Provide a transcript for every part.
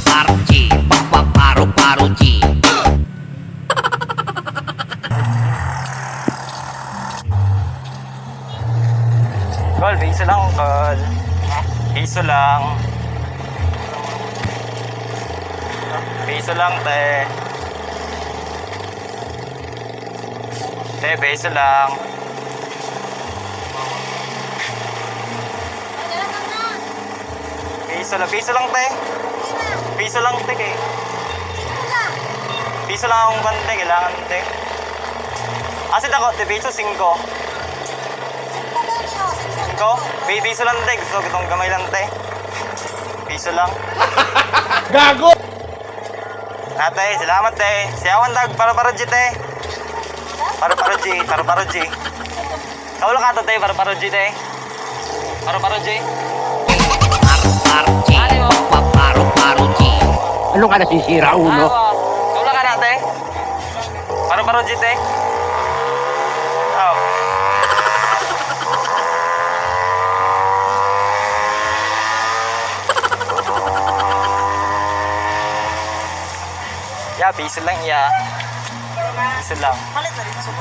R G Pa Paro Paro G. Call, piso lang, call. Piso lang. Piso lang, te. Te, piso lang. Piso lang, te. Piso lang, te, kay. Piso lang akong kante, kailangan, te. Asin ako, te, piso, 5. Ko, piso lang, te. Gusto ko itong gamay lang, te. Piso lang. Gago! Ate, salamat, te. Siyawan tag para para G, te. Para para G, para para G. Kaula ka to, te, para para G, te. Para para G. R R G Pa Paro Paro G. Ano ka nasisira, ulo? Kaula ka na, te. Para para G, te. Oh. Ya, piso lang ya. Piso lang. Palit na dito sa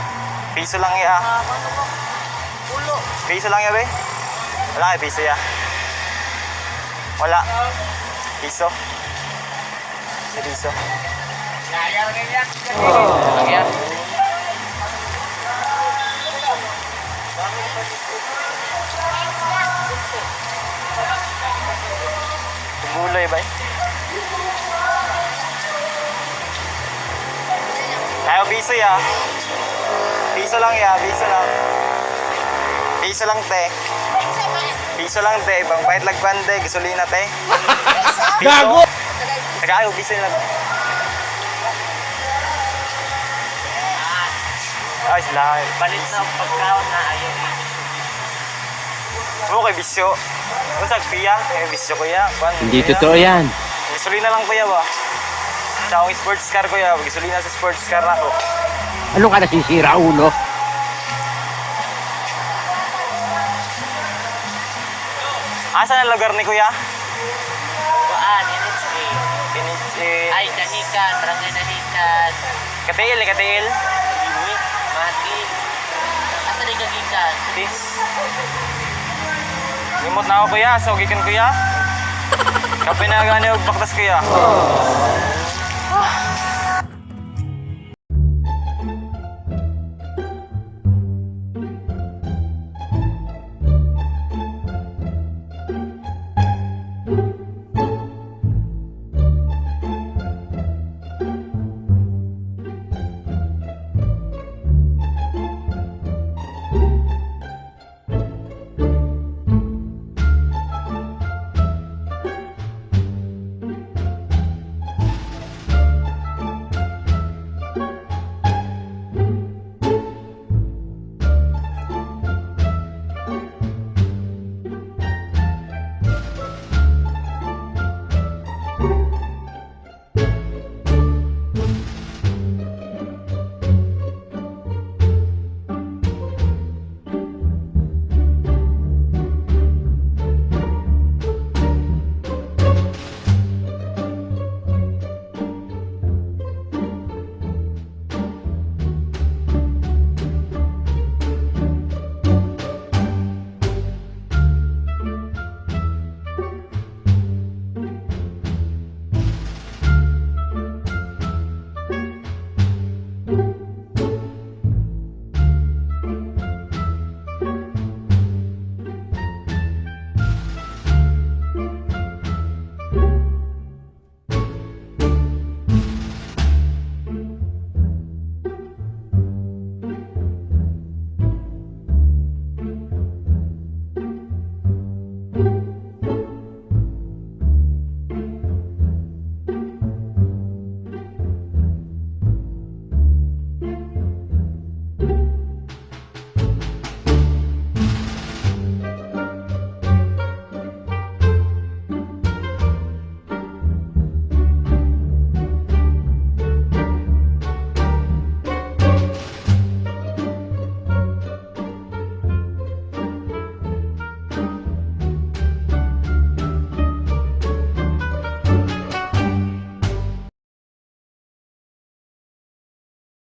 Piso lang ya. Ano ba? Ulo. Piso lang ya, be. Wala kay piso ya. Wala. Piso. Sa piso. Lang ya. Gulay ba? Ayaw piso ya. Piso lang ya, piso lang. Piso lang, te. Piso lang, te. Bang pahit lagpan, te. Gasolina, te. Piso. Gago! Teka, ayaw, piso lang. Ay, sila. Palit na ang pagkaon na ayaw. Mo kay bisyo. Unsa piya? Eh, bisyo kuya. Kwan, Hindi kuya. totoo yan. Gasolina lang kuya ba? Sa akong sports car kuya, gasolina sa sports car na ako. Ano ka nasisira, ulo? Asa na lugar ni kuya? Kuan, NHA. NHA. Ay, Dahican. Barangay Dahican. Katiil, eh, katiil. Iwi. Mati. Asa ni kagikan? Tis. Limot na ako kuya, so gikan kuya. Kape na gani og baktas kuya.